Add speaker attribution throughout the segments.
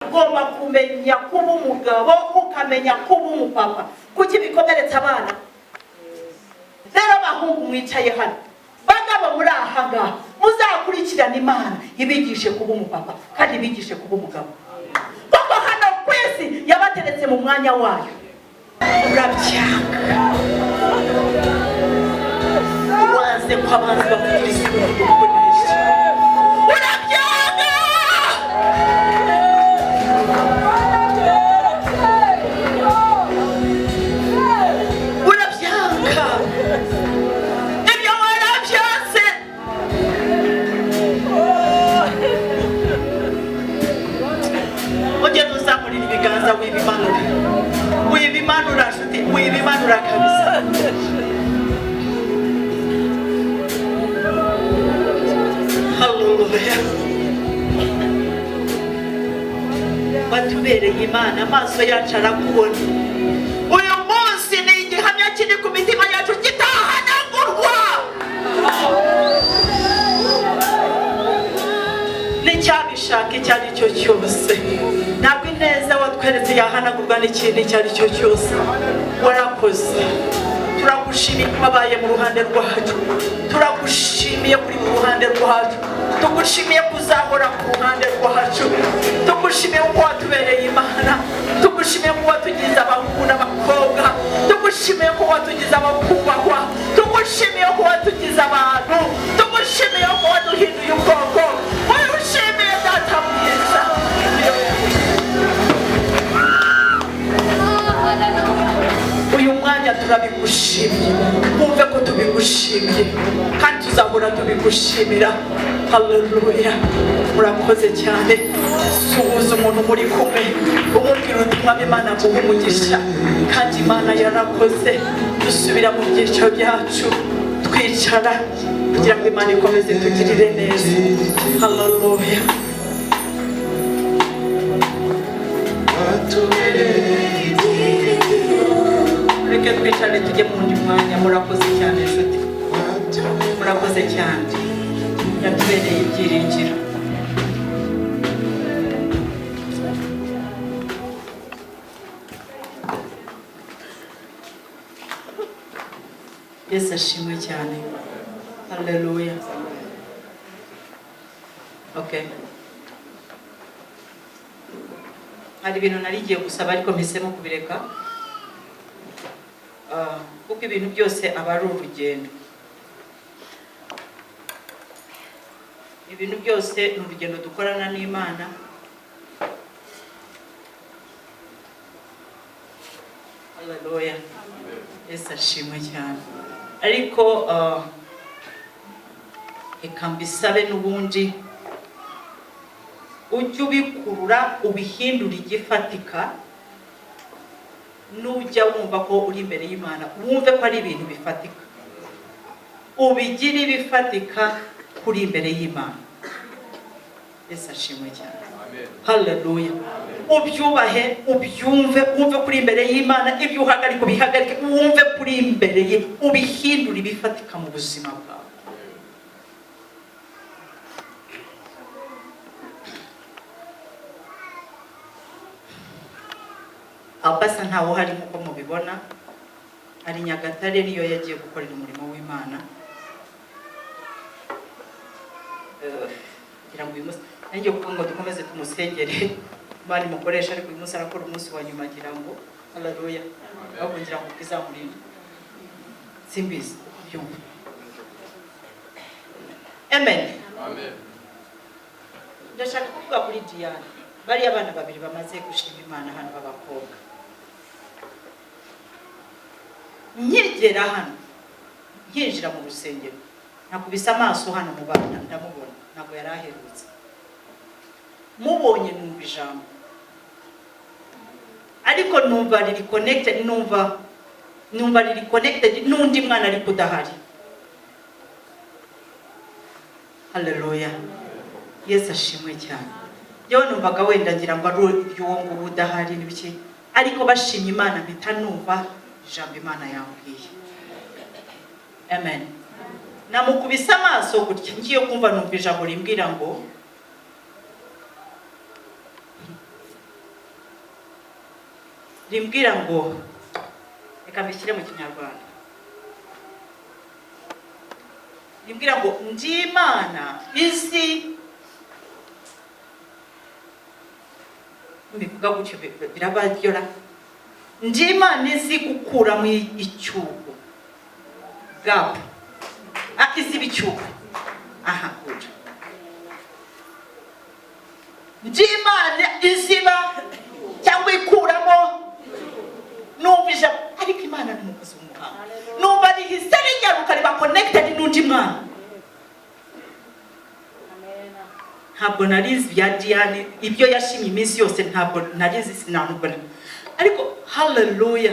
Speaker 1: Ugomba kumenya kuba umugabo, ukamenya kuba umupapa. Kuki bikomeretsa abana? Rero abahungu mwicaye hano, bagabo muri aha ngaha, muzakurikirana Imana ibigishe kuba umupapa kandi ibigishe kuba umugabo, kuko hano ku isi yabateretse mu mwanya wayo. Urabyanga, wanze ko abanzi bakugiriza ubukoresha, urabyanga. Urabyanga, ibyo warabyanze. Ugenda uzamurira ibiganza, wibimanura, wibimanura nshuti, wibimanura kabisa. Haleluya! Watubereye Imana, amaso yacu arakubona. Uyu munsi ni igihamya kiri ku mitima yacu kitahanagurwa n'icyabishaka icyo ari cyo cyose. Ntabwo ineza watweretse yahanagurwa n'ikintu icyo ari cyo cyose. Warakoze, turagushimiye ko wabaye mu ruhande rwacu, turagushimiye kuri mu ruhande rwacu, tugushimiye kuzahora ku ruhande rwacu, tugushimiye ko watubereye Imana, tugushimiye ko watugize abahungu n'abakobwa, tugushimiye ko watugize abakubahwa, tugushimiye ko watugize abantu, tugushimiye ko waduhinduye ubwoko. Ushimiye Data mwiza. Uyu mwanya turabigushimiye, wumve ko tubigushimiye kandi tuzahora tubigushimira. Haleluya! Murakoze cyane. Suhuza umuntu muri kumwe, umubwira uti: "Mwami Imana aguhe umugisha." Kandi Imana yarakoze. Dusubira mu byiciro byacu, twicara kugira ngo Imana ikomeze itugirire neza. Haleluya!
Speaker 2: Watubereye.
Speaker 1: Reke twicare, tujye mu wundi mwanya. Murakoze cyane inshuti, murakoze cyane. Yatubereye ibyiringiro. Yesu ashimwe cyane. Haleluya! Okay, hari ibintu nari ngiye gusaba ariko mpisemo kubireka. Kuko ibintu byose aba ari urugendo, ibintu byose ni urugendo dukorana n'Imana. Haleluya! Yesu ashimwe cyane. Ariko reka mbisabe n'ubundi, ujye ubikurura, ubihindura igifatika. Nujya wumva ko uri imbere y'Imana, wumve ko ari ibintu bifatika, ubigire ibifatika kuri imbere y'Imana. Yesu ashimwe cyane. Haleluya! Ubyubahe, ubyumve, wumve kuri imbere y'Imana. Ibyo uhagarika ubihagarike, wumve kuri imbere ye, ubihindure ibifatika mu buzima bwawe. Abasa ntawe uhari nk'uko mubibona, ari Nyagatare, niyo yagiye gukorera umurimo w'Imana. Kugira ngo uyu munsi nanjye kuvuga ngo dukomeze tumusengere, Imana imukoresha, ariko uyu munsi arakora umunsi wa nyuma ngira ngo. Haleluya! Ahubwo ngira ngo izamurinde, simbizi uko byumva. Amen. Ndashaka kuvuga kuri Diane, bariya abana babiri bamaze gushima Imana hano b'abakobwa. Nkigera hano, nkinjira mu rusengero, nakubise amaso hano mu bana, ndamubona. Ntabwo yari aherutse. Mubonye numva ijambo, ariko numva riri connected, numva riri connected n'undi mwana ariko udahari. Haleluya! Yesu ashimwe cyane. Yewe, numvaga wenda ngira ngo ari iry'uwo nguwo udahari n'ibiki, ariko bashimye Imana mpita numva ijambo Imana yambwiye. Amen. Namukubise amaso gutya, ngiye kumva numva ijambo rimbwira ngo Rimbwira ngo, reka mbishyire mu Kinyarwanda, rimbwira ngo ndi Imana izi, mbivuga gutyo birabaryora, ndi Imana izi gukuramo icyuho, gap, iziba icyuho. Aha, good. Ndi Imana iziba cyangwa ikuramo. Numva ijambo, ariko Imana ni umukozi w'umuhanga. Numva rihise rinyaruka riba connected n'undi mwana. Ntabwo narizi ibya Diane, ibyo yashimye iminsi yose ntabwo narizi, sinanubona, ariko haleluya.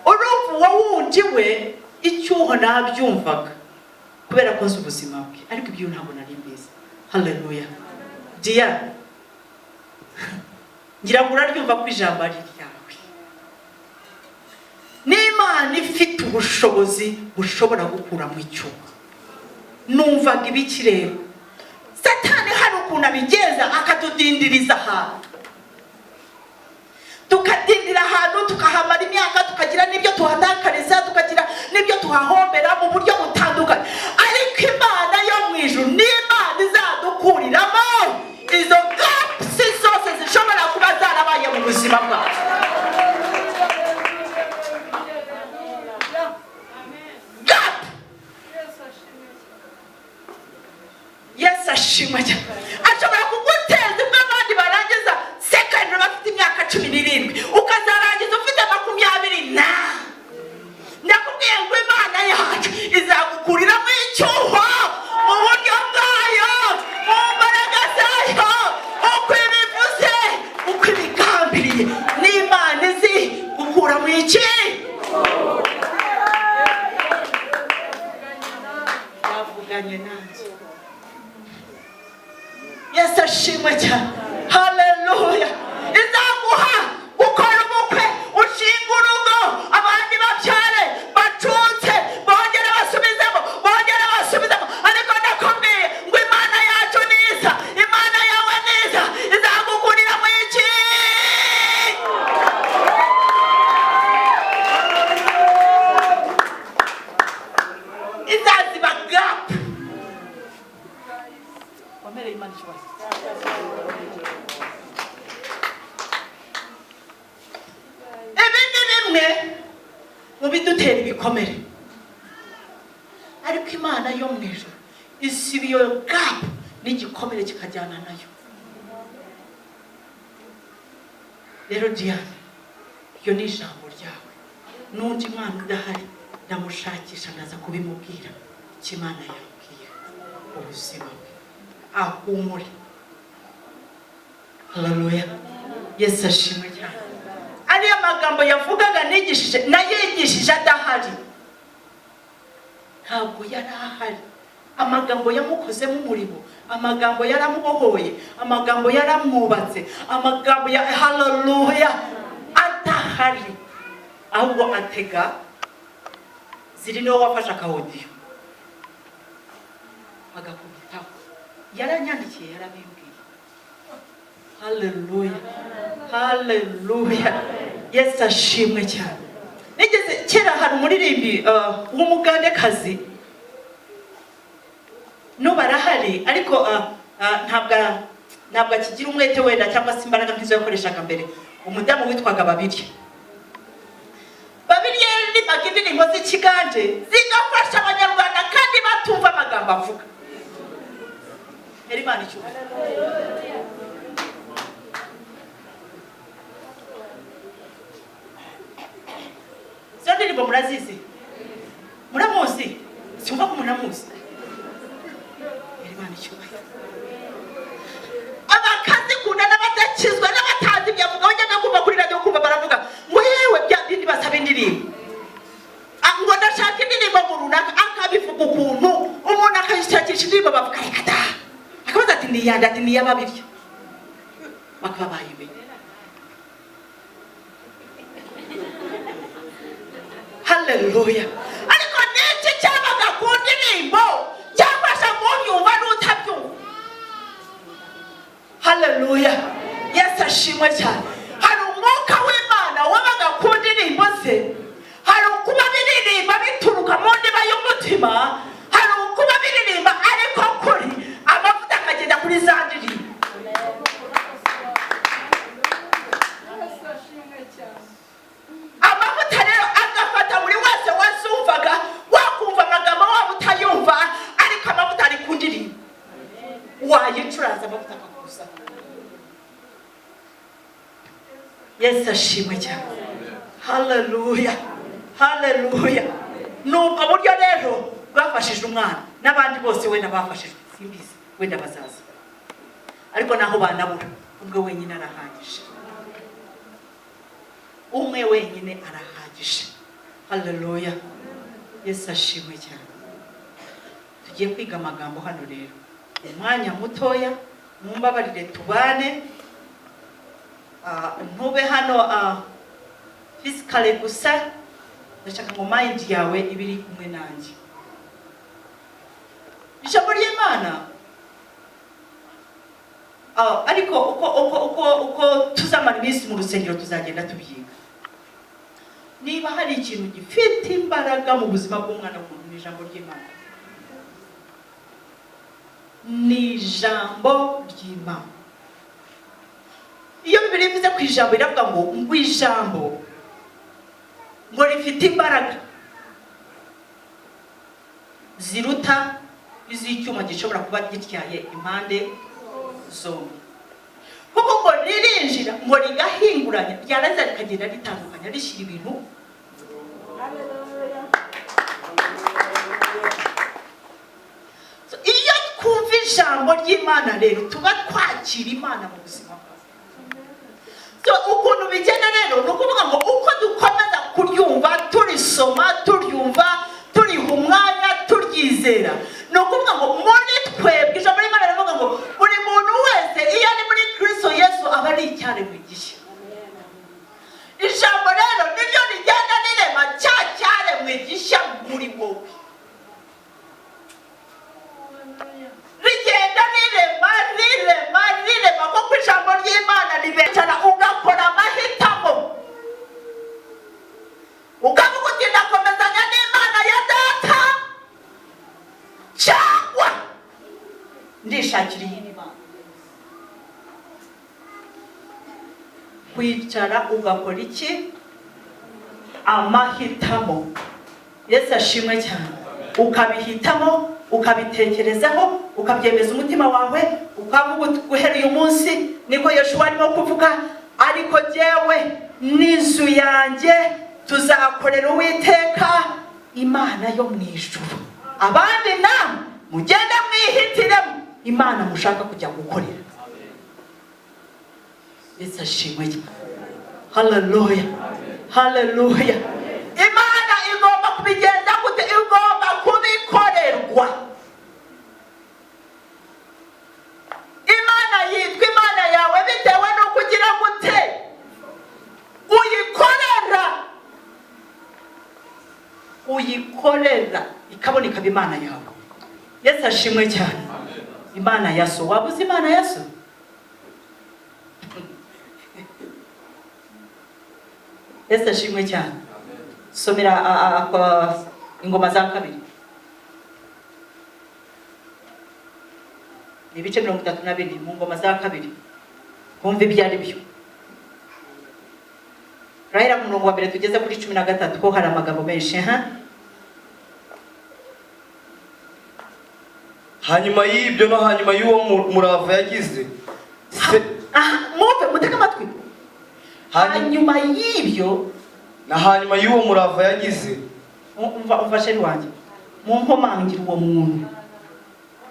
Speaker 1: Urumva uwo wundi we icyuho nabyumvaga kubera ko nzi ubuzima bwe, ariko ibyo ntabwo nari mbizi. Haleluya. Diane, ngira ngo uraryumva ko ijambo ari iryawe. N'Imana ifite ubushobozi bushobora gukuramo icyuho. Numvaga ibiki rero? Satani hari ukuntu abigenza, akatudindiriza ahantu, tukadindira ahantu, tukahamara imyaka, tukagira n'ibyo tuhatakariza, tukagira n'ibyo tuhahombera mu buryo butandukanye. Ariko Imana yo mu ijuru ni Imana izadukuriramo izo gaps zose zishobora kuba zarabaye mu buzima bwacu. Gap. Yesu ashimwe cyane. Ashobora kuguteza ubwo abandi barangiza secondary bafite imyaka 17, ukazarangiza ufite 20 na. Ndakubwiye ngo Imana yacu izagukuriramo icyuho mu buryo bwayo, mu mbaraga zayo, uko ibivuze, uko ibigambiriye. N'Imana izi gukuramo iki? Yavuganye nanjye. Yesu ashimwe cyane. Haleluya. Izaguha gukora ubukwe, ushinga urugo, abandi babyare bacutse, bongere basubizemo, bongere basubizemo. Ariko ndakubwiye ngo Imana yacu niza, Imana yawe niza, izagukurira mu iki? Izaziba gap. Wamereye Imana icyubahiro. Ibi ni bimwe mu bidutera ibikomere, ariko Imana yo mu ijuru isiba iyo gap n'igikomere kikajyana nayo. Rero Diane, iryo ni ijambo ryawe. N'undi mwana udahari ndamushakisha, ndaza kubimubwira icyo Imana yabwiye ubuzima bwe, ahumure. Haleluya. Yesu ashimwe cyane. Ariya magambo yavugaga nigishije, nayigishije adahari, ntabwo yari ahari. Amagambo yamukozemo umurimo, amagambo yaramubohoye, amagambo yaramwubatse, amagambo ya haleluya adahari. Ahubwo atega ziri niwe wafashe akawodiyo agakubitaho, yaranyandikiye, yarabimbwiye. Haleluya, haleluya. Yesu ashimwe cyane. Nigeze kera hari umuririmbi w'umugandekazi, n'ubu arahari, ariko ntabwo akigira umwete wenda cyangwa se imbaraga nk'izo yakoreshaga mbere. Umudamu witwaga Babirye. Babirye yaririmbaga indirimbo z'ikigande zigafasha Abanyarwanda kandi batumva amagambo avuga. Heri Imana icyubahiro. Izo ndirimbo murazizi? Muramuzi? Simva ko munamuzi. Heri Imana icyubahiro. Abakazikunda n'abadakizwa n'abatazi ibyo avuga, bajyaga kumva kuri radiyo, kumva baravuga ngo yewe bya bindi basaba indirimbo, ngo ndashaka indirimbo mu runaka, akabivuga ukuntu umuntu akayishakisha indirimbo bavuga reka da, akabaza ati niyande, ati niy'Ababirya, bakaba bayimenye. Haleluya. Ariko niki cyabaga ku ndirimbo cyafasha kubyumva n'utabyumva? Haleluya. Yesu ashimwe cyane. Hari umwuka w'Imana wabaga mutima, hari ukuba biririmba, ariko kuri amavuta akagenda kuri za ndirimbo. Amavuta rero agafata buri wese wazumvaga, wakumva amagambo, waba utayumva, ariko amavuta ari ku ndirimbo, wayicuranza amavuta akakuza. Yesu ashimwe cyane. Haleluya, haleluya. Ni ubwo buryo rero bwafashije umwana n'abandi bose. Wenda bafashijwe, simbizi, wenda bazaza, ariko naho banabura, umwe wenyine arahagije, umwe wenyine arahagije. Haleluya, Yesu ashimwe cyane. Tugiye kwiga amagambo hano rero umwanya mutoya, mumbabarire tubane. Ntube hano physically gusa, ndashaka ngo mind yawe ibe iri kumwe nanjye. Ijambo ry'Imana, ariko uko tuzamara iminsi mu rusengero tuzagenda tubyiga. Niba hari ikintu gifite imbaraga mu buzima bw'umwana w'umuntu, ni ijambo ry'Imana, ni ijambo ry'Imana. Iyo Bibiliya ivuze ku ijambo, iravuga ngo ijambo ngo rifite imbaraga ziruta iz'icyuma gishobora kuba gityaye impande zombi, kuko ngo ririnjira, ngo rigahinguranya, ryarangiza rikagenda ritandukanya, rishyira ibintu. So, iyo twumva ijambo ry'Imana rero, tuba twakira Imana mu buzima bwacu. So ukuntu bigenda rero, ni ukuvuga ngo uko dukomeza kuryumva, turisoma, turyumva, turiha umwanya, turyizera, ni ukuvuga ngo muri twebwe, ijambo ry'Imana rivuga ngo buri muntu wese iyo ari muri Kristo Yesu aba ari icyaremwe gishya. Ijambo rero niryo rigenda rirema cya cyaremwe gishya muri wowe, rigenda rirema, rirema, rirema, kuko ijambo ry'Imana ribecara. Ugakora amahitamo, ukavuga uti: "Ndakomezanya n'Imana ya data cyangwa ndishakira iyindi mana." Kwicara ugakora iki? Amahitamo. Yesu ashimwe cyane. Ukabihitamo, ukabitekerezaho, ukabyemeza umutima wawe, ukavuga uti: "Guhera uyu munsi," niko Yoshuwa arimo kuvuga, "ariko jyewe n'inzu yanjye tuzakorera Uwiteka Imana yo mu ijuru. Abandi namwe mugende mwihitiremo Imana mushaka kujya gukorera." Yesu ashimwe cyane. Haleluya, haleluya. Imana igomba kubigenza gute? Igomba kubikorerwa. Imana yitwa Imana yawe bitewe n'uko ugira gute? Uyikorera, uyikorera, ikabona, ikaba Imana yawe. Yesu ashimwe cyane. Imana ya so, waba uzi Imana ya so? Yesu ashimwe cyane. Somera Ingoma za Kabiri, ni ibice 34 mu Ngoma za Kabiri. Twumve ibyo ari byo. Turahera ku murongo wa mbere tugeze kuri 13, ko hari amagambo menshi ha.
Speaker 2: Hanyuma y'ibyo no hanyuma y'uwo murava yagize
Speaker 1: Aha, mwumve, mutege amatwi.
Speaker 2: Hanyuma
Speaker 1: Hanyuma y'ibyo
Speaker 2: na hanyuma y'uwo murava yagize.
Speaker 1: Umva, umva, chéri wanjye, munkomangire uwo muntu,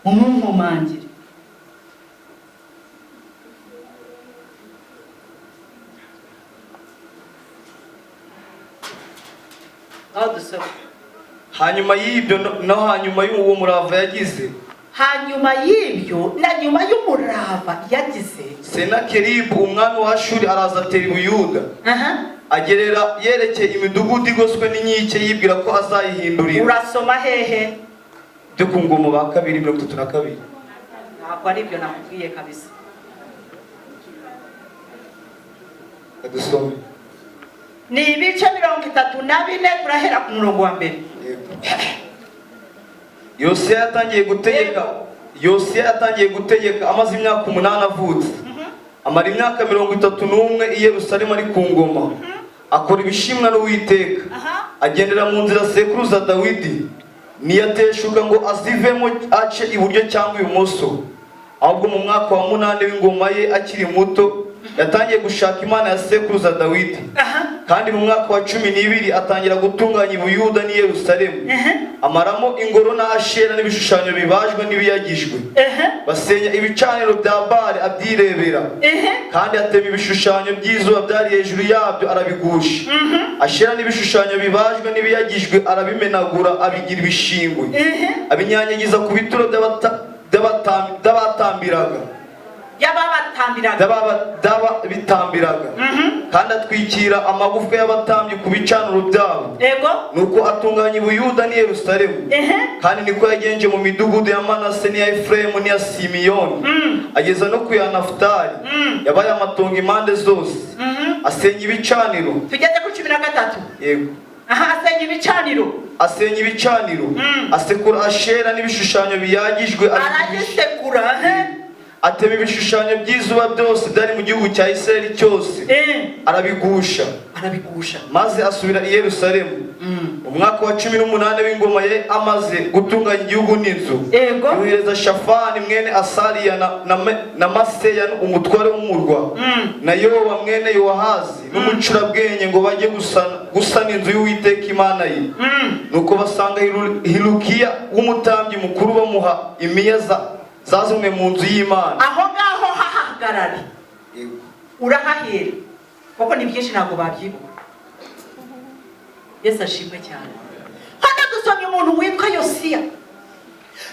Speaker 1: mumunkomangire. Aho dusoma.
Speaker 2: Hanyuma y'ibyo no hanyuma y'uwo murava yagize,
Speaker 1: Hanyuma y'ibyo na nyuma y'umurava yagize,
Speaker 2: Senakeribu umwami wa Ashuri araza atera i Buyuda, agerera yerekeye imidugudu igoswe n'inkike, yibwira ko azayihindurira.
Speaker 1: Urasoma hehe?
Speaker 2: Byo ku Ngoma ba Kabiri 32.
Speaker 1: Ntabwo ari ibyo nakubwiye kabisa.
Speaker 2: Dusome.
Speaker 1: Ni ibice 34, turahera ku murongo wa mbere.
Speaker 2: Yego. Yosiya yatangiye gutegeka, Yosiya yatangiye gutegeka amaze imyaka 8 avutse. Amara imyaka 31 i Yerusalemu ari ku ngoma. Akora ibishimwa n'Uwiteka, agendera mu nzira sekuruza Dawidi, ntiyateshuka ngo azivemo ace iburyo cyangwa ibumoso. Ahubwo mu mwaka wa 8 w'ingoma ye akiri muto yatangiye gushaka Imana ya sekuruza Dawidi. Kandi mu mwaka wa 12 atangira gutunganya i Buyuda n'i Yerusalemu. Amaramo ingoro na Ashera n'ibishushanyo bibajwe n'ibiyagijwe. Basenya ibicaniro bya Bali abyirebera. Kandi atema ibishushanyo by'izuba byari hejuru yabyo arabigusha. Ashera n'ibishushanyo bibajwe n'ibiyagijwe arabimenagura abigira ibishingwe. Abinyanyagiza ku bituro by'abatambiraga.
Speaker 1: Y'ababatambiraga.
Speaker 2: By'ababitambiraga. Kandi atwikira amagufwa y'abatambyi ku bicaniro byabo. Nuko atunganya i Buyuda n'i Yerusalemu. Kandi niko yagenje mu midugudu ya Manase n'iya Efuremu n'iya Simiyoni, ageza no ku ya Nafutali yabaye amatongo impande zose. Asenya ibicaniro.
Speaker 1: Tugeze kuri 13.
Speaker 2: Yego.
Speaker 1: Aha, asenya ibicaniro.
Speaker 2: Asenya ibicaniro, asekura Ashera n'ibishushanyo biyagijwe,
Speaker 1: Aragisekura.
Speaker 2: Atema ibishushanyo by'izuba byose byari mu gihugu cya Isirayeli cyose, arabigusha.
Speaker 1: Arabigusha.
Speaker 2: Maze asubira i Yerusalemu. Mu mwaka wa 18 w'ingoma ye, amaze gutunganya igihugu n'inzu, yohereza Shafani mwene Asariya na Maseya umutware w'umurwa, na Yowa mwene Yowahazi n'umucurabwenge, ngo bajye gusana inzu y'Uwiteka Imana ye. Nuko basanga Hilukiya w'umutambyi mukuru, bamuha imiya zazanywe mu nzu y'Imana.
Speaker 1: Aho ngaho hahagarare, urahahera kuko ni byinshi, ntabwo babyibuka. Yesu ashimwe cyane. Hano dusomye umuntu witwa Yosiya.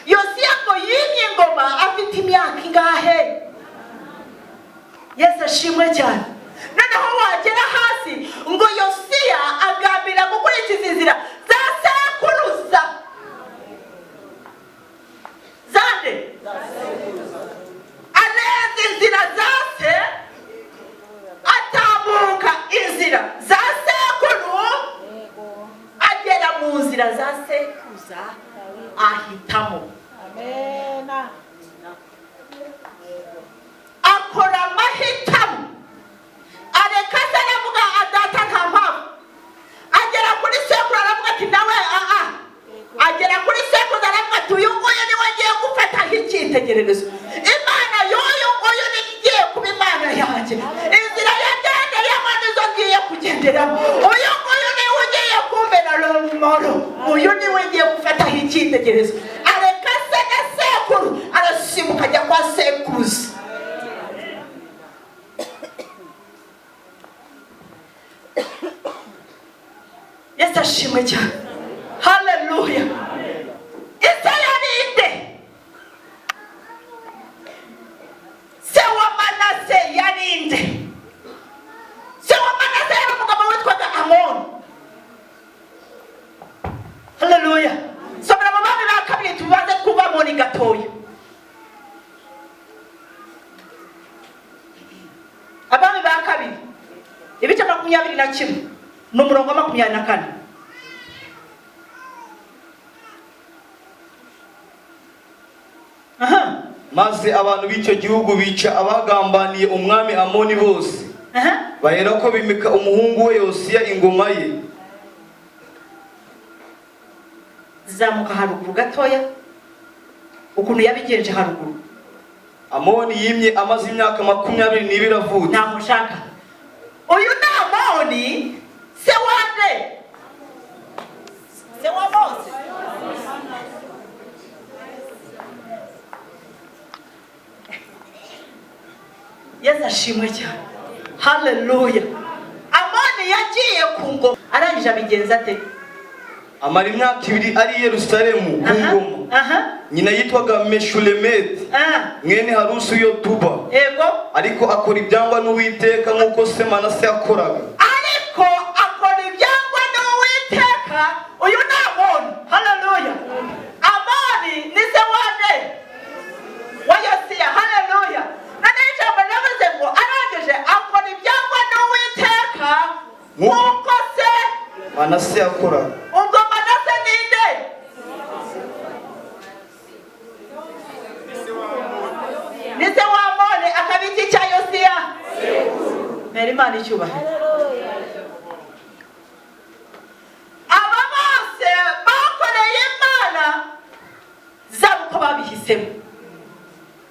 Speaker 1: Yosiya ngo yimye ingoma afite imyaka ingahe? Yesu ashimwe cyane. Noneho wagera hasi ngo Yosiya agambira gukurikiza inzira za sekuruza zande, arenza inzira za se, atambuka inzira za sekuru, agera mu nzira za sekuruza ahitamo. Akora amahitamo, areka se aravuga adata nta mpamvu. Agera kuri sekuru aravuga ati nawe aha. Agera kuri sekuru aravuga ati uyu nguyu niwe ngiye gufataho icyitegererezo, Imana y'uyu nguyu niyo igiye kuba Imana yanjye, inzira yagendeyemo nizo ngiye kugenderamo, uyu nguyu niwe ugiye kumbera rumoro, uyu niwe ngiye gufataho icyitegererezo. Areka se na sekuru, arasimbuka ajya kwa sekuruza. Yesu ashimwe cyane. Haleluya. Ese yari inde? Se wa Manase yari inde? Se wa Manase yari umugabo witwaga Amoni. Haleluya. Somera mu Bami ba Kabiri tubanze twumve Amoni gatoya. Abami ba Kabiri ibice 21 n'umurongo wa 24. Aha.
Speaker 2: Maze abantu b'icyo gihugu bica abagambaniye umwami Amoni bose. Baherako bimika umuhungu we Yosiya ingoma ye.
Speaker 1: Zamuka haruguru gatoya ukuntu yabigenje haruguru.
Speaker 2: Amoni yimye amaze imyaka 22 avutse.
Speaker 1: Ntabwo nshaka. Uyu ni Amoni se wande? Se wa Mose. Yesu ashimwe cyane. Haleluya. Amoni yagiye ku ngoma arangije abigenza ate?
Speaker 2: Amara imyaka 2 ari i Yerusalemu ku ngoma. Nyina yitwaga Meshulemeti mwene Harusi w'i Yotuba. Ariko akora ibyangwa n'Uwiteka nk'uko se Manase yakoraga.
Speaker 1: Ariko akora ibyangwa n'Uwiteka. Uyu ni Amoni. Haleluya. Amoni ni se wande? Wa Yosiya. Haleluya. Noneho ijambo riravuze ngo arangije akora ibyangwa n'Uwiteka nk'uko se
Speaker 2: Manase yakoraga.
Speaker 1: Ubwo Manase ni nde? Mpera Imana icyubahiro. Aba bose bakoreye Imana zaba uko babihisemo,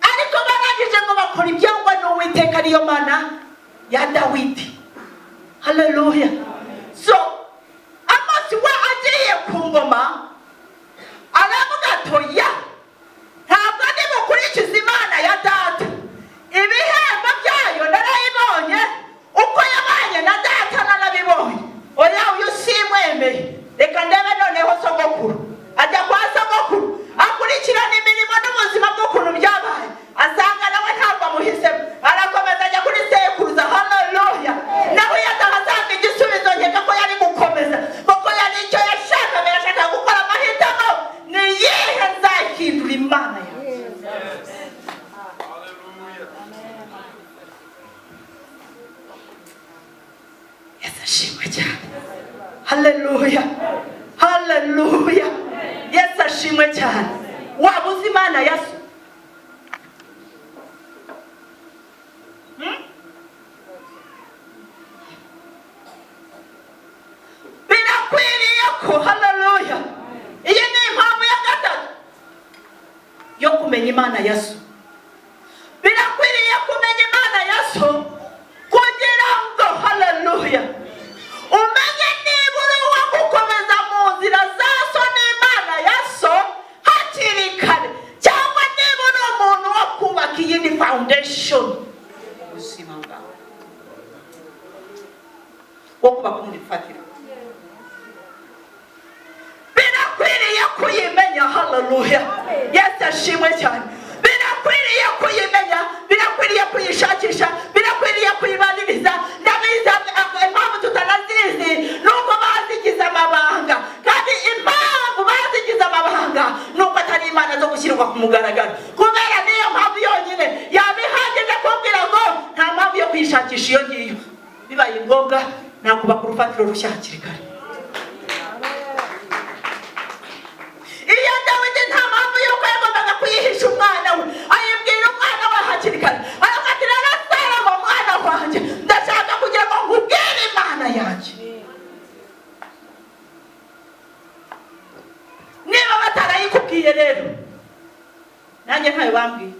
Speaker 1: ariko barangije ngo bakora ibyangwa n'Uwiteka, ariyo Mana ya Dawidi. Haleluya! So Amosi we agiye ku ngoma aravuga ati: "Oya, ntabwo ndi bukurikize Imana ya data. Ibihembo byayo narayibonye, uko yabanye na data narabibonye. Oya, uyu simwemeye, reka ndebe noneho sogokuru." Ajya kwa sogokuru, akurikirana imirimo n'ubuzima bw'ukuntu byabaye, asanga nawe ntabwo amuhisemo. Arakomeza ajya kuri sekuruza. Haleluya! Nawe iyo atahasanga igisubizo, nkeka ko yari gukomeza, kuko yari icyo yashakaga, yashakaga gukora amahitamo: ni iyihe nzahindura Imana yawe? Yesu ashimwe cyane. Haleluya, haleluya! Yesu ashimwe cyane. Waba uzi Imana ya so? Birakwiriye ko, haleluya, iyi ni impamvu ya gatatu yo kumenya Imana ya so. Birakwiriye kumenya Imana ya so kugira ngo, haleluya, umenye niba uri uwo gukomeza mu nzira za so n'Imana ya so hakiri kare, cyangwa niba uri umuntu wo kubaka iyindi foundation mu buzima bwawe, wo kubaka urundi rufatiro. Birakwiriye kuyimenya. Haleluya! Yesu ashimwe cyane. Birakwiriye kuyimenya, birakwiriye kuyishakisha, birakwiriye kuyibaniriza. Ndabizi, impamvu tutanazizi ni uko bazigize amabanga, kandi impamvu bazigize amabanga ni uko atari imana zo gushyirwa ku mugaragaro. Kubera niyo mpamvu yonyine yaba ihagije kubwira ngo nta mpamvu yo kuyishakisha iyo ngiyo. Bibaye ngombwa nakubaka urufatiro rushya hakiri kare. Iyo Dawidi nta mpamvu y'uko yagombaga kuyihisha umwana we, ayibwira umwana we hakiri kare. Aravuga ati: "Rero Salomo mwana wanjye, ndashaka kugira ngo nkubwire Imana yanjye." Niba batarayikubwiye rero, nanjye ntayo bambwiye,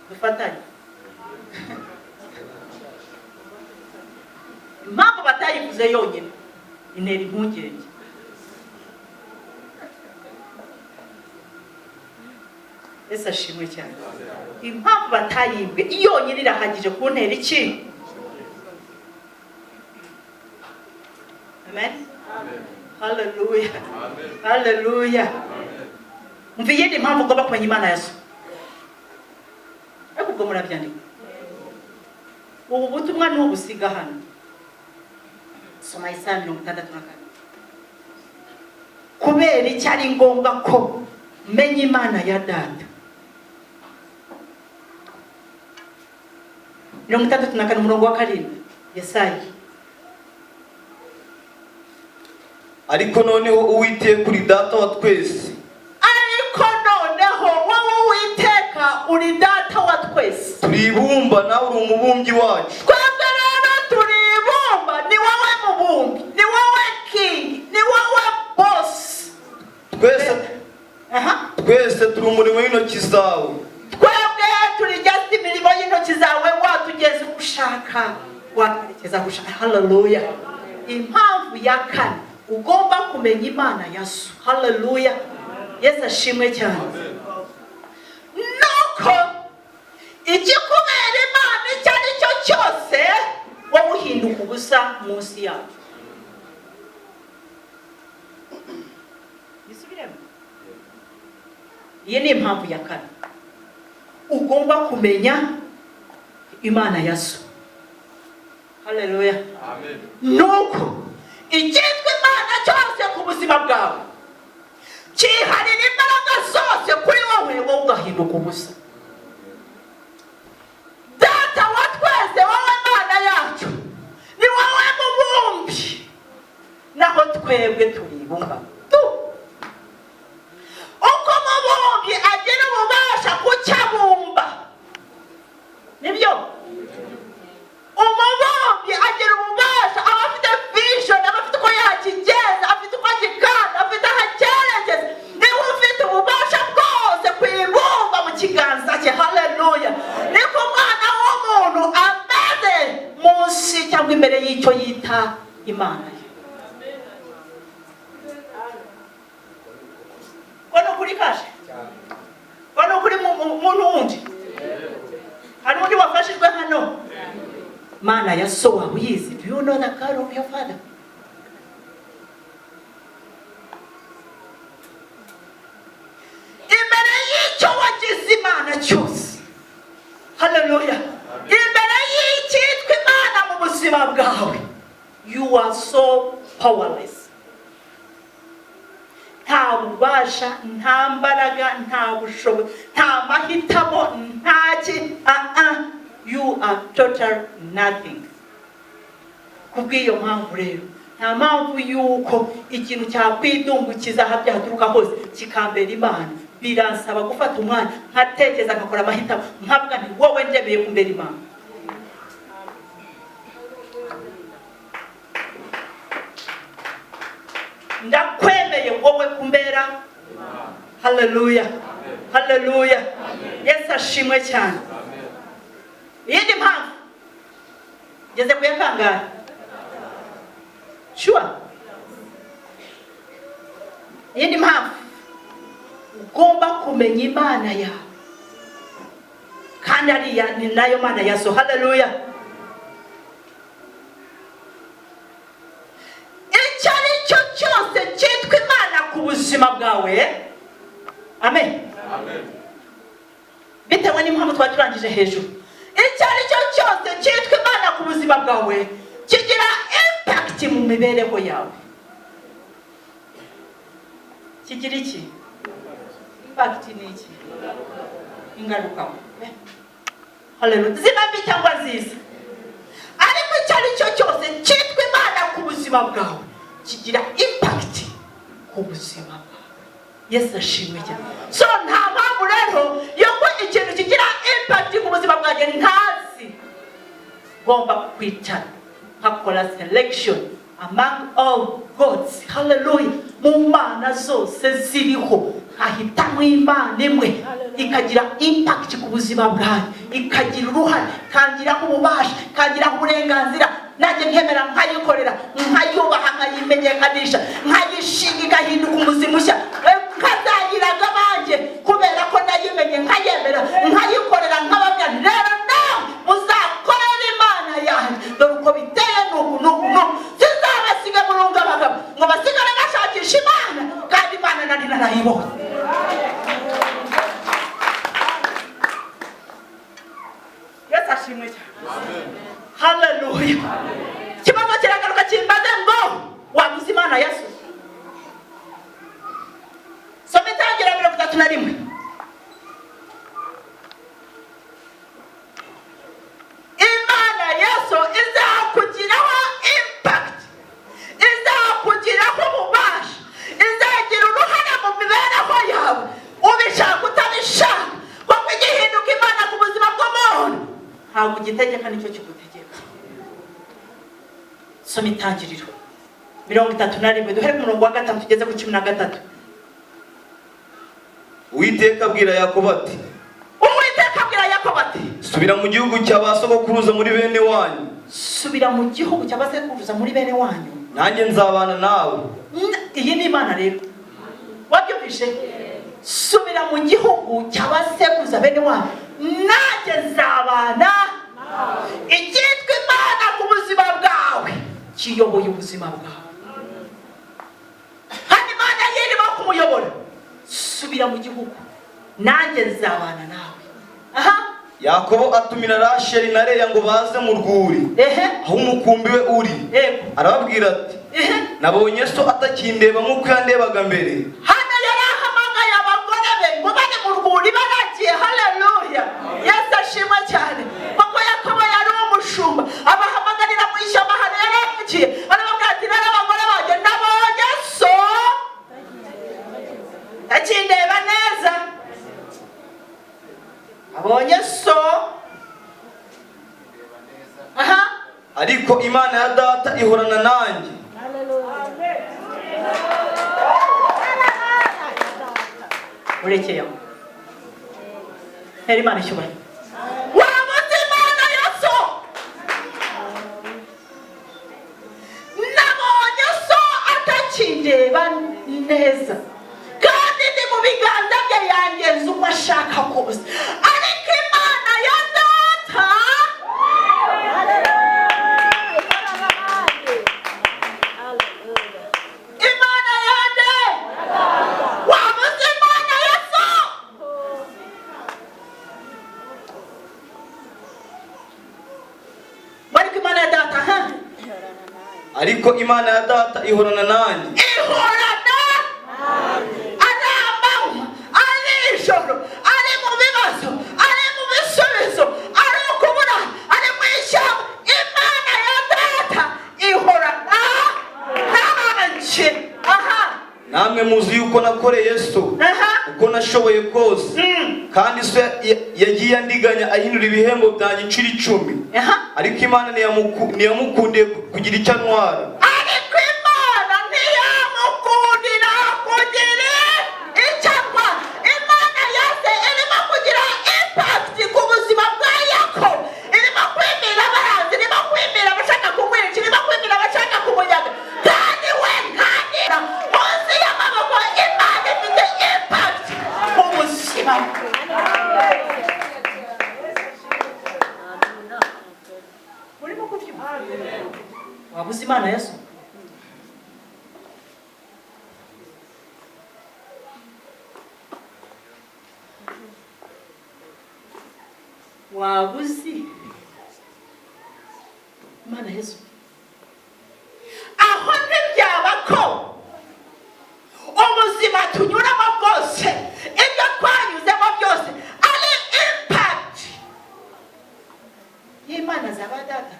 Speaker 1: dufatanye. Impamvu batayivuze yonyine intera impungenge. Ese ashimwe cyane. Impamvu batayibwe yonyine irahagije kuntera iki? Amen, haleluya, haleluya! Umva iyindi mpamvu ugomba kumenya Imana ya so. Ariko ubwo murabyandika, ubu butumwa ntubusiga hano. Soma Yesaya 64. Kubera icyo ari ngombwa ko menya Imana ya data? 64, umurongo wa 7, Yesaya.
Speaker 2: Ariko noneho Uwiteka, uri Data wa twese.
Speaker 1: Ariko noneho wowe Uwiteka uri Data wa twese.
Speaker 2: Turi ibumba, nawe uri umubumbyi wacu.
Speaker 1: Twebwe rero turi ibumba, ni wowe mubumbi, ni wowe king, ni wowe boss.
Speaker 2: Twese
Speaker 1: Aha.
Speaker 2: twese turi umurimo w'intoki zawe.
Speaker 1: Twebwe turi just imirimo y'intoki zawe, watugeza uko ushaka, watwerekeza aho ushaka. Haleluya! Impamvu ya kane ugomba kumenya Imana ya so, haleluya, Yesu ashimwe cyane, nuko ikikubera Imana icyo ari cyo cyose, wowe uhinduka ubusa munsi yacyo. Bisubiremo. Iyi ni impamvu ya kane ugomba kumenya Imana ya so, haleluya, nuko icyitwa Imana cyose ku buzima bwawe cyiharira imbaraga zose kuri wowe, wowe ugahinduka ubusa. Data wa twese, wowe Mana yacu, ni wowe mubumbi, naho twebwe turi ibumba tu. Uko umubumbyi agira ububasha ku cyo abumba, nibyo. Umubumbyi. cyangwa imbere y'icyo yita Imana ye. Ko ni ukuri kashe, ko ni ukuri muntu wundi, hari undi wafashijwe hano? Mana ya so wawe uyizi? Do you know the God of your father? Imbere y'icyo wagize Imana cyose, haleluya, imbere y'icyitwa Imana mu buzima bwawe, you are so powerless. Nta bubasha, nta mbaraga, nta bushobozi, nta mahitamo, nta ki, ah, you are total nothing. Kubw'iyo mpamvu rero, nta mpamvu y'uko ikintu cyakwidumbukiza aho byaturuka hose kikambera Imana. Biransaba gufata umwanya nkatekereza, nkakora amahitamo, nkavuga nti: "Wowe ndemeye kumbera Imana." Ndakwemeye wowe kumbera. Haleluya, haleluya, Yesu ashimwe cyane. Iyindi mpamvu, ngeze ku ya kangahe? Sure. Iyindi mpamvu ugomba kumenya Imana yawe, kandi ariya ni nayo Mana ya so. Haleluya. Icyo ari cyo cyose cyitwa Imana ku buzima bwawe, amen, bitewe n'impamvu twari turangije hejuru, icyo ari cyo cyose cyitwa Imana ku buzima bwawe kigira impact mu mibereho yawe. Kigira iki? Impact ni iki? Ingaruka. Haleluya. Ziba mbi cyangwa nziza, ariko icyo ari cyo cyose cyitwa Imana ku buzima bwawe kigira impact ku buzima bwawe. Yesu ashimwe cyane. So nta mpamvu rero yuko ikintu kigira impact ku buzima bwanjye ntazi. Ngomba kwicara nkakora selection among all gods, hallelujah, mu mana zose ziriho nkahitamo Imana imwe ikagira impact ku buzima bwanjye, ikagira uruhare, ikangiraho ububasha, ikangiraho uburenganzira, nanjye nkemera nkayikorera, nkayubaha, nkayimenyekanisha, nkayishinga, igahinduka umuzi mushya. Nkazayiraga abanjye kubera ko nayimenye, nkayemera, nkayikorera, nkababwira nti: "Rero nawe muzakorere Imana yanjye, dore uko biteye, nuku nuku nuku." Sinzabasiga murungabagabo ngo basigare bashakisha Imana kandi Imana nari narayibonye. Yesu ashimwe cyane. Haleluya. Ikibazo kiragaruka kimbaze ngo: "Wabuze Imana ya so?" Soma Itangira 31. Imana ya so izakugiraho impact, izakugiraho ububasha, izagira uruhare mu mibereho yawe, ubishaka utabishaka, kuko igihinduka Imana ku buzima bw'umuntu ntabwo ugitegeka, nicyo kigutegeka. Soma Itangiriro 31, duhere ku murongo wa 5 tugeze ku 13.
Speaker 2: Uwiteka abwira Yakobo ati:
Speaker 1: Uwiteka abwira Yakobo ati:
Speaker 2: "Subira mu gihugu cya ba sogokuruza, muri bene wanyu."
Speaker 1: "Subira mu gihugu cya basekuruza, muri bene wanyu."
Speaker 2: "Nanjye nzabana nawe."
Speaker 1: Iyi ni Imana rero, wabyumvishe? "Subira mu gihugu cya basekuruza, bene wanyu, nanjye nzabana." Icyitwa Imana ku buzima bwawe kiyoboye ubuzima bwawe, kandi Imana yirimo kumuyobora: "Subira mu gihugu, nanjye nzabana nawe." Aha.
Speaker 2: Yakobo atumira Rasheli na Leya ngo baze mu rwuri aho umukumbi we uri. Arababwira ati: "Nabonye so atakindeba nk'uko yandebaga mbere."
Speaker 1: Hano yari ahamagaye abagore be ngo bari mu rwuri baragiye. Haleluya, Yesu ashimwe cyane. Kuko Yakobo yari umushumba, abahamagarira mu ishyamba ahantu yari avukiye, arababwira ati: "Rero abagore banjye, nabonye so akindeba neza, abonye so." Aha.
Speaker 2: "Ariko Imana ya data ihorana nanjye."
Speaker 1: Urekeye aho, ntera Imana icyubahiro. Wabuze Imana ya so. Indeba neza kandi ndi mu biganza bye, yangenza uko ashaka kose, ariko Imana ya data, Imana yande wabuze, Imana ya so. Ariko Imana ya data, ha?
Speaker 2: Ariko Imana ya data ihorana nanjye.
Speaker 1: Ihorana, ari amanywa, ari ijoro, ari mu bibazo, ari mu bisubizo, ari ukubura, ari mu ishyamba, Imana ya data ihorana nanjye. Aha.
Speaker 2: Namwe muzi yuko nakoreye so uko nashoboye kose, kandi so yagiye andiganya ahindura ibihembo byanjye inshuro 10, ariko Imana ntiyamukundiye kugira icyo antwara.
Speaker 1: Ariko Imana ntiyamukundira kugira icyo antwara. Imana yase irimo kugira impact ku buzima bwa Yakobo, irimo kwimira abaranzi, irimo kwimira abashaka kumwica, irimo kwimira abashaka kumunyaga, kandi we ntagira munsi y'amaboko. Imana ifite impact ku buzima bwe. Urimo kubyumva? Wabuze Imana ya so? Waba uzi Imana Yesu? Aho ntibyaba ko ubuzima tunyuramo bwose, ibyo twanyuzemo byose, ari impact y'Imana zaba data?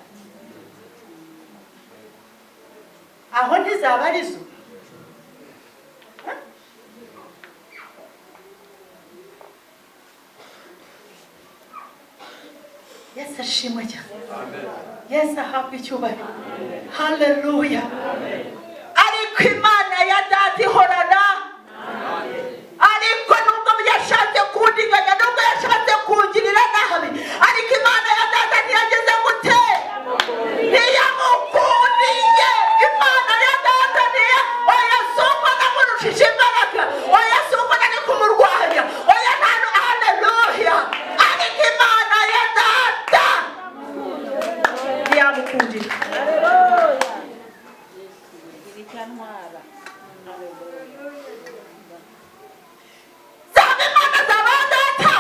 Speaker 1: Aho ntizaba arizo? Huh? Yesu ashimwe cyane, Yesu ahabwe icyubahiro, haleluya. Ariko Imana ya data ihorana, ariko nubwo yashatse kundiganya, nubwo yashatse kungirira nabi, ariko Imana ya data ntiyageze gute? Ntiyamukundiye. Imana ya data ntiya, oya, si uko namurushije imbaraga, oya, si uko nari kumurwanya, oya, nta, haleluya, ariko Imana ya data ntiyamukundira.
Speaker 3: Ntwara.
Speaker 1: Zaba Imana zaba data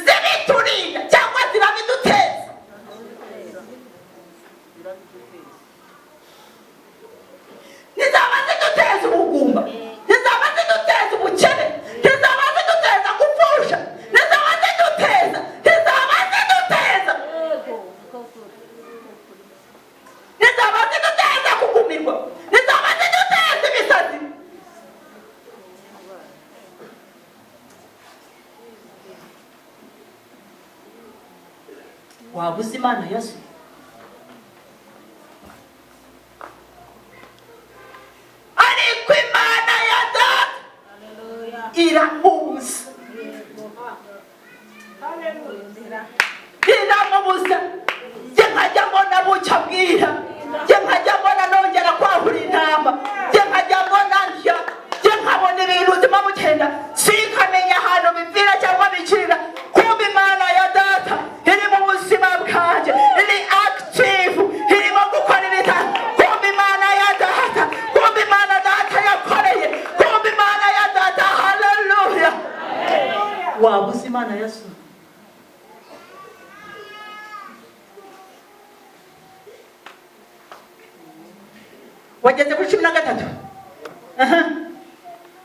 Speaker 1: zibiturinda cyangwa zirabiduteza? Ntizaba ziduteza ubugumba? Ntizaba ziduteza ubukene? Ntizaba ziduteza gupfusha? Ntizaba ziduteza? Ntizaba ziduteza?
Speaker 3: Yego, niko kuri.
Speaker 1: Ntizaba ziduteza kugumirwa? Ntizaba ziduteza ibisazi? Waba uzi Imana ya so? Ariko Imana ya data
Speaker 3: Haleluya.
Speaker 1: iramubuza.
Speaker 3: Haleluya.
Speaker 1: Iramubuza. Njye nkajya mbona bucya bwira, njye nkajya mbona nongera kwahura intama, njye nkajya mbona ndya, njye nkabona ibintu ubuzima bugenda, sinkamenya ahantu bipfira cyangwa bikirira. Kumva Imana ya data iri mu buzima bwanjye, iri active, irimo gukora ibitaro. Kumva Imana ya data, kumva Imana data yakoreye, kumva Imana ya data, haleluya. Waba uzi Imana ya so? Wageze kuri 13. Aha.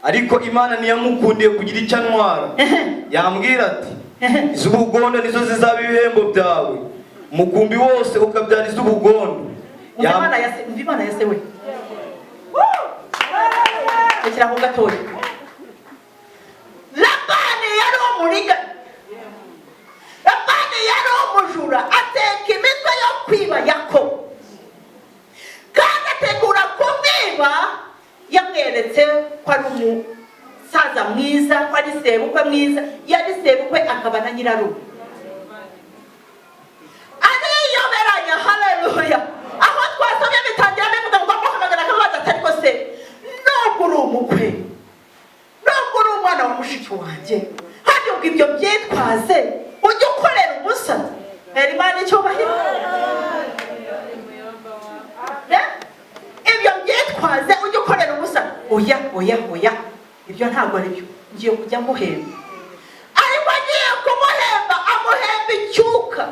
Speaker 2: Ariko Imana ntiyamukundiye kugira icyo antwara. Yambwira ati: "Iz'ubugondo nizo zizaba ibihembo byawe, umukumbi wose ukabyara iz'ubugondo."
Speaker 1: Umva Imana ya se, umva Imana ya se we. Rekera aho gatoya. Labani yari umuriga, Labani yari umujura, ateka imitwe yo kwiba Yakobo, kandi ategura kumwiba. Yamweretse ko ari umusaza mwiza, ko ari sebukwe mwiza. Yari sebukwe akaba na nyirarume. Ariyoberanya, haleluya. Aho twasomye bitangira bivuga ngo amuhamagara akamubaza ati: "Ariko se witwaze, ujye ukorera ubusa. Oya, oya, oya, ibyo ntabwo ari byo. Ngiye kujya muhemba. Ariko agiye kumuhemba, amuhemba icyuka,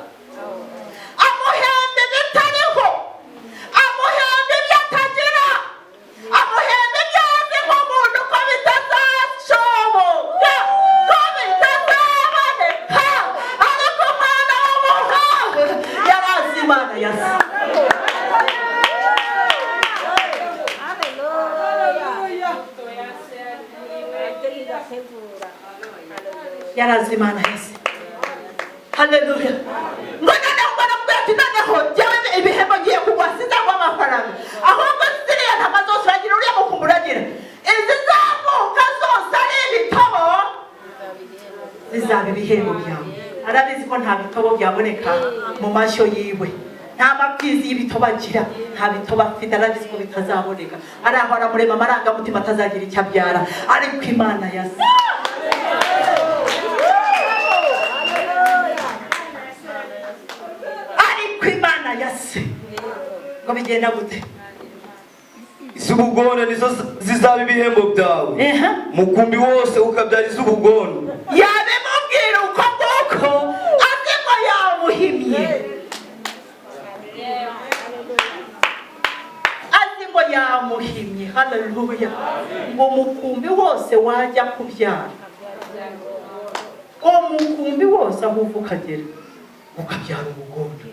Speaker 1: amuhemba ibitariho, amuhemba ibyo atagira, amuhemba ibyo azi nk'umuntu ko bitazashoboka, ko bitazaboneka. Ariko umwana w'umuhanga yarazi Imana ya se.
Speaker 3: Haleluya. Irategura.
Speaker 1: Yarazi Imana ya se. Haleluya. Ngo noneho baramubwira ati: "Noneho jyewe ibihembo ngiye kuguha, sinzaguha amafaranga, ahubwo ziriya ntama zose uragira, uriya mukumbi uragira, izizamuka zose ari ibitobo zizaba ibihembo byawe." Arabizi ko nta bitobo byaboneka mu mashyo yiwe, nta mapfizi y'ibitobo agira, nta bitobo afite. Arabizi ko bitazaboneka. Araho aramurema amarangamutima atazagira icyo abyara. Ariko Imana ya se,
Speaker 3: Haleluya.
Speaker 1: ariko Imana ya se, ngo bigenda gute?
Speaker 2: Iz'ubugondo nizo zizaba ibihembo byawe, umukumbi wose ukabyara iz'ubugondo.
Speaker 1: Yabimubwira uko nguko azi ngo yamuhimye, azi ngo yamuhimye. Haleluya. Ngo umukumbi wose wajya kubyara, umukumbi wose aho uva ukagera ukabyara ubugondo.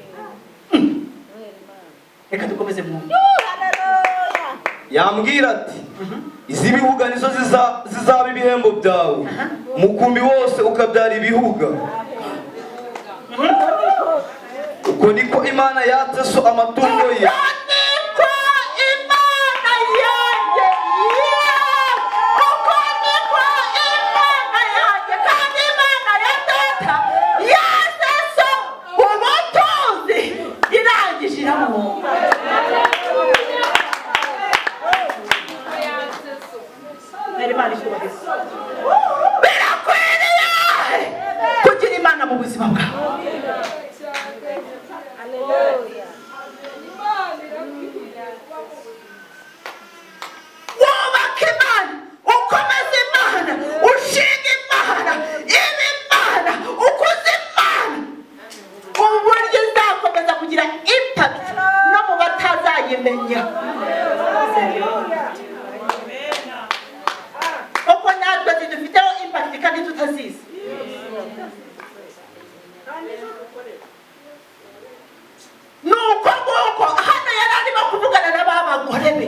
Speaker 1: Reka dukomeze mwumve.
Speaker 3: Haleluya.
Speaker 2: Yambwira ati: "Iz'ibihuga nizo zizaba ibihembo byawe, umukumbi wose ukabyara ibihuga. Uko niko Imana yatse so amatungo ye."
Speaker 1: Uko niko Imana yanjye, uko niko Imana yanjye kandi Imana ya data yatse so ubutunzi, irangije iramwumva. Nari Imana icyubahiro. Birakwiriye kugira Imana mu buzima bwawe.
Speaker 3: Haleluya.
Speaker 1: Wubaka Imana, ukomeza Imana, ushinga Imana, iba Imana, ukuza Imana, uburyo izakomeza kugira impact no mu batazayimenya, kuko natwe zidufiteho impact kandi tutazizi. Ni uko nguko hano yari arimo kuvugana na ba bagore be: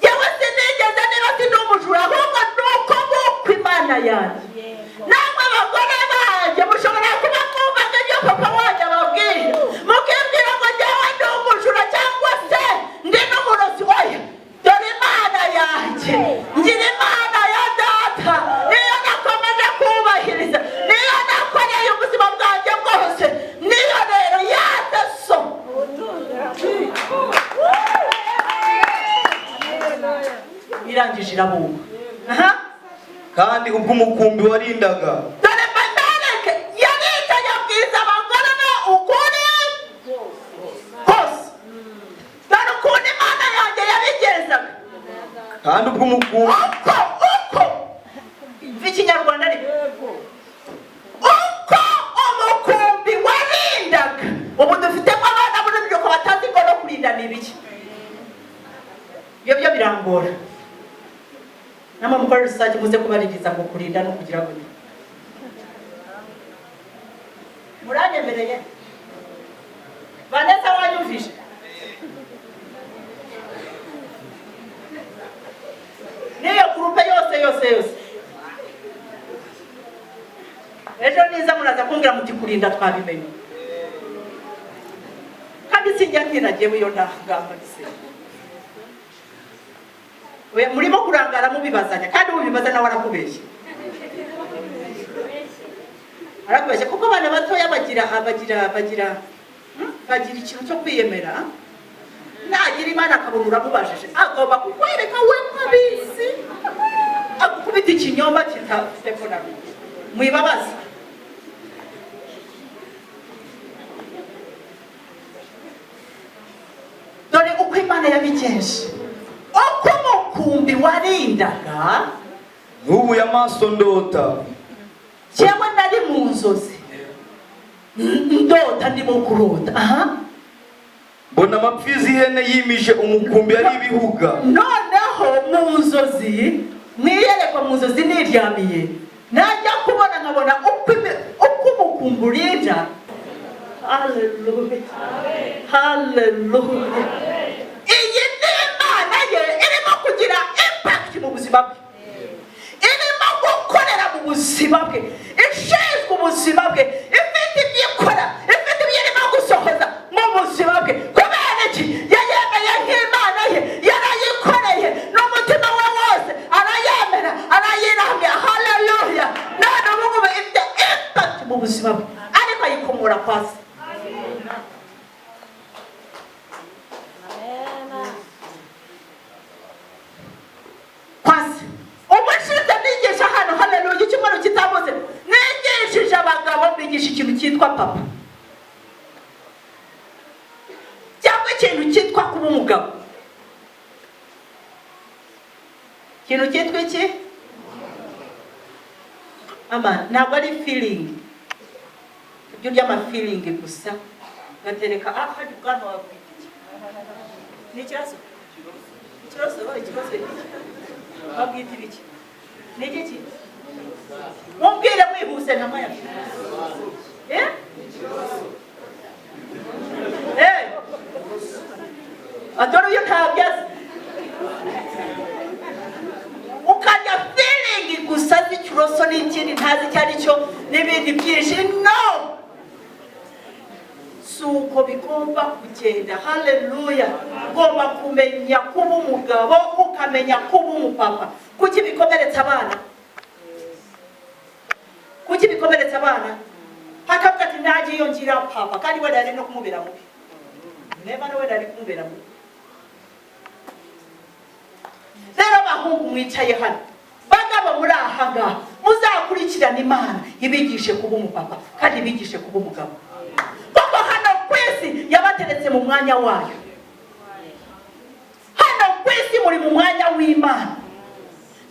Speaker 1: "Yewe, sinigeze, niba si n'umujura, ahubwo ni uko nguko Imana yanjye." Namwe abagore banjye, mushobora kuba mwumvaga ibyo papa wanjye ababwira, mukibwira ngo njyewe ndi umujura cyangwa se ndi n'umurozi. Oya, dore Imana yanjye, ngira Imana ya data, niyo nakomeje kubahiriza, niyo nakoreye ubuzima bwanjye bwose, niyo rero yatse so. Irangije irabumba. Aha.
Speaker 2: Kandi ubwo umukumbi warindaga,
Speaker 1: Dore mbabereke, yaricaye abwiza abagore be ukuri kose: "Dore ukuntu Imana yanjye yabigenzaga."
Speaker 2: Kandi ubwo umukumbi
Speaker 1: Uko ikinyarwanda ariko, uko umukumbi warindaga. Ubu dufitemo abana b'urubyiruko batazi ngo no kurinda ni ibiki. Ibyo byo birangora. Namwe mukora rusange, muze kubaririza ngo kurinda no kugira gute. Muranyemereye? Vanessa, wanyumvishe? N'iyo groupe yose yose yose, ejo niza muraza kumbwira muti: "Kurinda twabimenye." Kandi sinjya ntiragewe iyo ndangamba se. Oya, murimo kurangara mubibazanya, kandi ubibaza nawe arakubeshya, arakubeshya, kuko abana batoya bagira ikintu cyo kwiyemera. Nagira Imana akabona uramubajije, agomba kukwereka we nkabizi, agukubita ikinyoma kitafite ko na rumwe. Mwibabaza. Dore uko Imana yabigenje. Umukumbi warindaga.
Speaker 2: Nubuye amaso ndota.
Speaker 1: Jewe nari mu nzozi, ndota, ndimo kurota aha.
Speaker 2: Mbona amapfizi y'ihene yimije umukumbi ari ibihuga.
Speaker 1: Noneho mu nzozi, mwiyerekwa, mu nzozi niryamiye, najya kubona nkabona uko umukumbi urinda. Haleluya, haleluya! Iyi ni Imana ye irimo kugira impact mu buzima bwe, irimo gukorera mu buzima bwe, ishinzwe ubuzima bwe, ifite ibyo ikora, ifite ibyo irimo gusohoza mu buzima bwe. Kubera iki? Yayemeye nk'Imana ye, yarayikoreye n'umutima we wose, arayemera, arayiramya. Haleluya! None ubu ngubu ifite impact mu buzima bwe, ariko ayikomora kwa se.
Speaker 3: Amen.
Speaker 1: Kwasi ubushize nigisha hano, haleluya, icyumweru kitambutse nigishije abagabo, bigisha ikintu cyitwa papa cyangwa ikintu cyitwa kuba umugabo. Ikintu cyitwa iki? Ama ntabwo ari feeling, ibyo by'amafeeling gusa ugatereka. Ah, hari ubwanwa wabwita iki? Ni ikibazo, ikibazo, ikibazo babwita ibiki? Ni igiki? Mumbwire mwihuse nka maya. Eh eh, adore uyu ntabyo azi. Ukarya feeling gusa z'ikiroso n'ikindi ntazi icyo ari cyo n'ibindi byinshi. No, si uko bigomba kugenda. Haleluya! Ugomba kumenya kuba umugabo, ukamenya kuba umupapa. Kuki bikomeretsa abana? Kuki bikomeretsa abana? Hakavuga ati nanjye iyo ngira papa. Kandi wenda yari no kumubera mubi, neba wenda yari kumubera mubi. Rero abahungu mwicaye hano, bagabo muri aha ngaha, muzakurikirana Imana ibigishe kuba umupapa kandi ibigishe kuba umugabo, kuko hano ku isi yabateretse mu mwanya wayo. Hano ku isi muri mu mwanya w'Imana.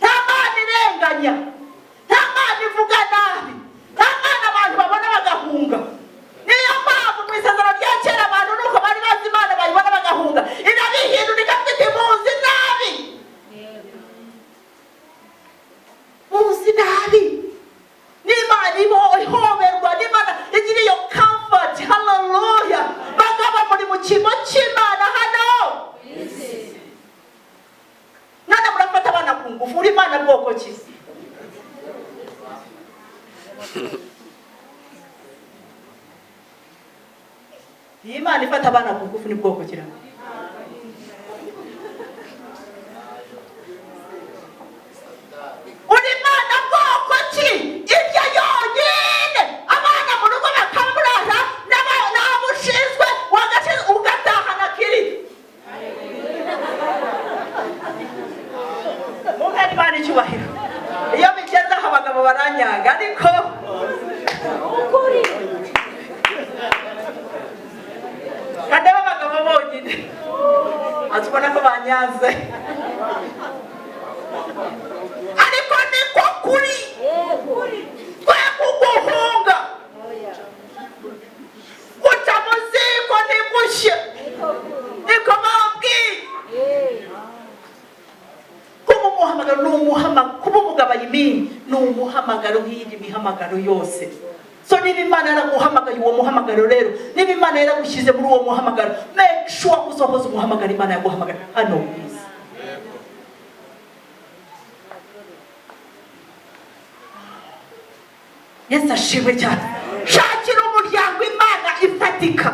Speaker 1: Nta Mana irenganya, nta Mana ivuga nabi, nta Mana abantu babona bagahunga. Niyo mpamvu mu isezerano rya kera abantu nuko bari bazi Imana, bayibona bagahunga. Irabihindura ikavuga iti muzi nabi, muzi nabi. N'Imana ihoberwa, n'Imana igira iyo comfort. Haleluya! Bagabo, muri mu cyimbo cy'Imana hano. None murafata abana ku ngufu, uri Imana bwoko ki? Iyi Imana ifata abana ku ngufu ni bwoko ki? Uri Imana bwoko ki irya yonyine abana mu rugo bakamurara n'abo ushinzwe, wagashinzwe ugatahana kiri? Mumpe Imana icyubahiro. Iyo bigeze aho abagabo baranyanga, ariko
Speaker 3: Ukuri.
Speaker 1: kandi abagabo bonyine atubona ko banyanze, ariko niko kuri.
Speaker 3: Yego.
Speaker 1: Twe kuguhunga.
Speaker 3: Oya.
Speaker 1: Guca mu ziko ntigushye.
Speaker 3: Niko kuri.
Speaker 1: Niko bambwiye.
Speaker 3: Yego.
Speaker 1: Kuba umuhamagaro ni umuhamagaro, kuba umugabo ayimini ni umuhamagaro nk'iyindi mihamagaro yose. So niba Imana yaraguhamagaye uwo muhamagaro rero, niba Imana yaragushyize muri uwo muhamagaro, make sure ko usohoza umuhamagaro Imana yaguhamagara hano ku isi. Yesu ashimwe cyane. Shakira umuryango Imana ifatika,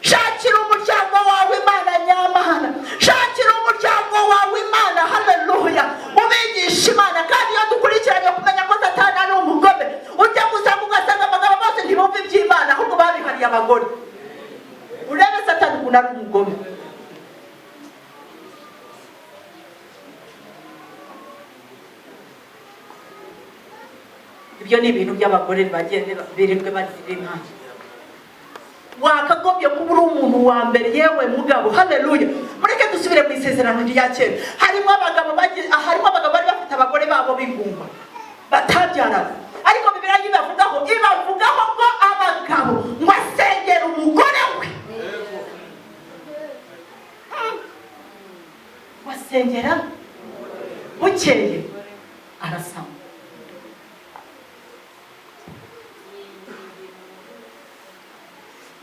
Speaker 1: shakira umuryango wawe Imana nyamana, shakira umuryango wawe Imana. Haleluya! Ubigisha Imana. Kandi iyo dukurikiranye kumenya ko Satani ari umugome, ujya gusanga ugasanga abagabo bose ntibumva iby'Imana, ahubwo babihariye abagore. Urebe Satani ukuntu ari umugome. Ibyo ni ibintu by'abagore bagende birirwe bazira Imana. Wakagombye kuba uri umuntu wa mbere, yewe mugabo. Haleluya! Mureke dusubire mu isezerano rya kera. Harimo abagabo bari bafite abagore babo b'ingumba batabyaraga, ariko Bibiliya ibavugaho ngo abagabo ngo asengera umugore we, ngo asengera, bukeye arasama.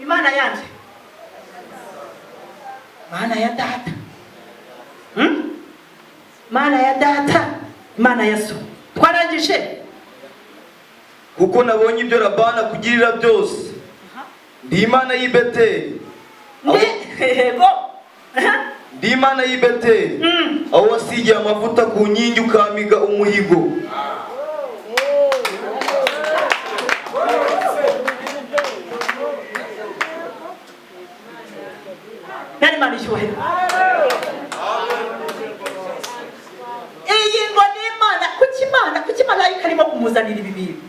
Speaker 1: Imana yanjye, Mana ya data, Mana ya data, Imana ya so. Twarangije.
Speaker 2: Kuko nabonye ibyo Labani akugirira byose. Ndi Imana y'i Beteli.
Speaker 1: Ndi yego. Aha.
Speaker 2: Ndi Imana y'i Beteli, aho wasigiye amavuta ku nkingi ukamiga umuhigo.
Speaker 1: Nari Imana icyubahiro. Iyi ngo ni Imana. Kuki malayika arimo kumuzanira ibi bintu?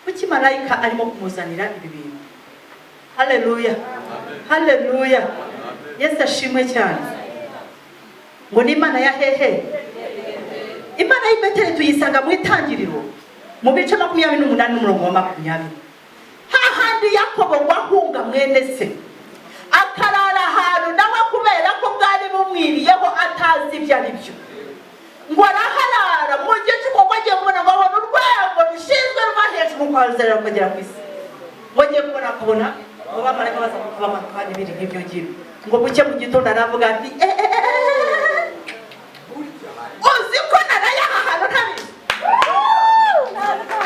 Speaker 1: Kuki malayika arimo kumuzanira ibi bintu? Haleluya, haleluya! Yesu ashimwe cyane. Ngo ni Imana ya hehe? Imana y'i Beteli tuyisanga mu Itangiriro mu bice 28 n'umurongo wa 20, hahandi Yakobo ngo ahunga mwene se, akarara ahantu nawe kubera ko bwari bumwiriyeho atazi ibyo ari byo, ngo araharara. Mu gicuku ngo agiye kubona, ngo abona urwego rushinzwe ruva hejuru rukazerera rukagera ku isi. Ngo agiye kubona, akabona ngo bamarayika baza bamanuka n'ibindi nk'ibyo ngibyo. Ngo buke mu gitondo aravuga ati: "Eh, eh, eh, eh, uzi ko naraye aha hantu ntabizi?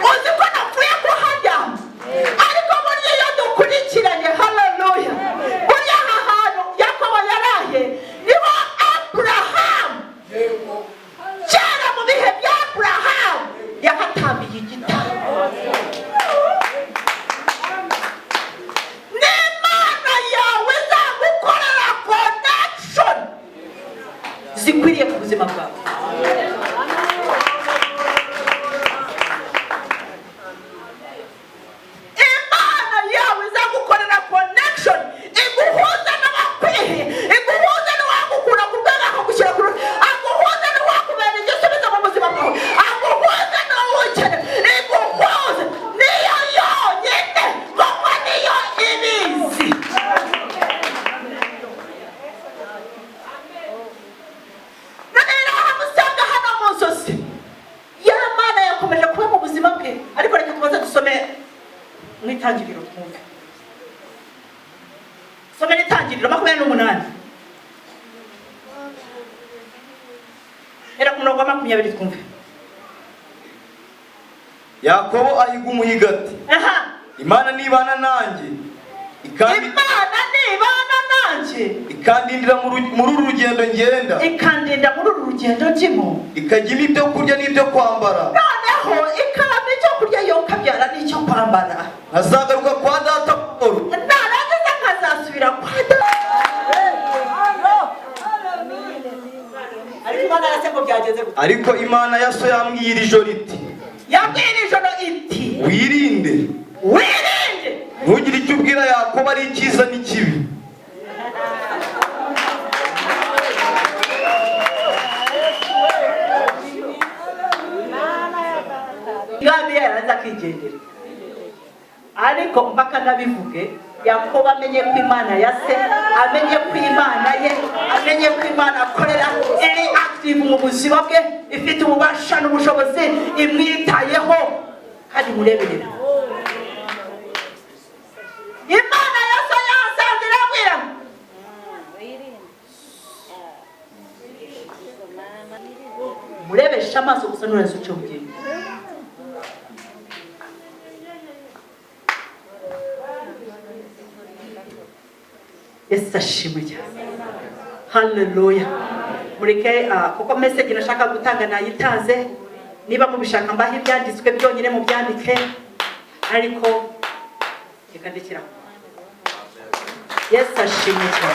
Speaker 1: Uzi ko napfuye kuharyama?" Ariko burya iyo dukurikiranye, haleluya, burya aha hantu Yakobo yaraye niho Aburahamu kera mu bihe bya Aburahamu yahatambiye igitambo. N'Imana yawe izagukorera connection zikwiriye ku buzima bwawe. Imana yawe izagukorera connection iguhuza n'abakwiye, iguhuza n'uwagukura ku rwego akagushyira ku rundi, aguhuza n'uwakubera igisubizo mu buzima bwawe, aguhuza n'uwukene, iguhuze niyo yonyine, kuko niyo ibizi. None rero ahamusanga hano mu nzozi, ya Mana yakomeje kuba mu buzima bwe. Ariko reka tubanze dusome mu Itangiriro twumve. Somera Itangiriro 28, hera ku murongo wa 20 twumve.
Speaker 2: Yakobo ahiga umuhigo ati: "Imana nibana nanjye
Speaker 1: Imana nibana nanjye
Speaker 2: ikandindira muri uru rugendo ngenda,
Speaker 1: ikandinda muri uru rugendo ndimo,
Speaker 2: ikajya impa ibyo kurya n'ibyo kwambara,
Speaker 1: noneho ikampa icyo kurya yo kabyara n'icyo kwambara,
Speaker 2: nkazagaruka kwa data amahoro."
Speaker 1: Narangiza nkazasubira kwa data. Ariko Imana ya se ngo byagenze gute?
Speaker 2: Ariko Imana ya so yambwiye iri joro iti:
Speaker 1: Yabwiye iri joro iti:
Speaker 2: 'Wirinde,
Speaker 1: Wirinde,
Speaker 2: ntugire icyo ubwira Yakobo ari icyiza n'ikibi.'"
Speaker 1: Ngambi yaranze akigendera. Ariko mpaka nabivuge, Yakobo amenye ko Imana ya se, amenye ko Imana ye, amenye ko Imana akorera iri active mu buzima bwe, ifite ububasha n'ubushobozi, imwitayeho kandi imureberera. Imana ya so yasanze irabwira ngo: "Murebeshe amaso gusa, nurenze uce ugenda." Yesu ashimwe cyane. Haleluya! Mureke kuko message nashaka gutanga nayitanze. Niba mubishaka mbaho ibyanditswe byonyine mubyandike, ariko reka ndekeraho. Yesu ashimwe cyane.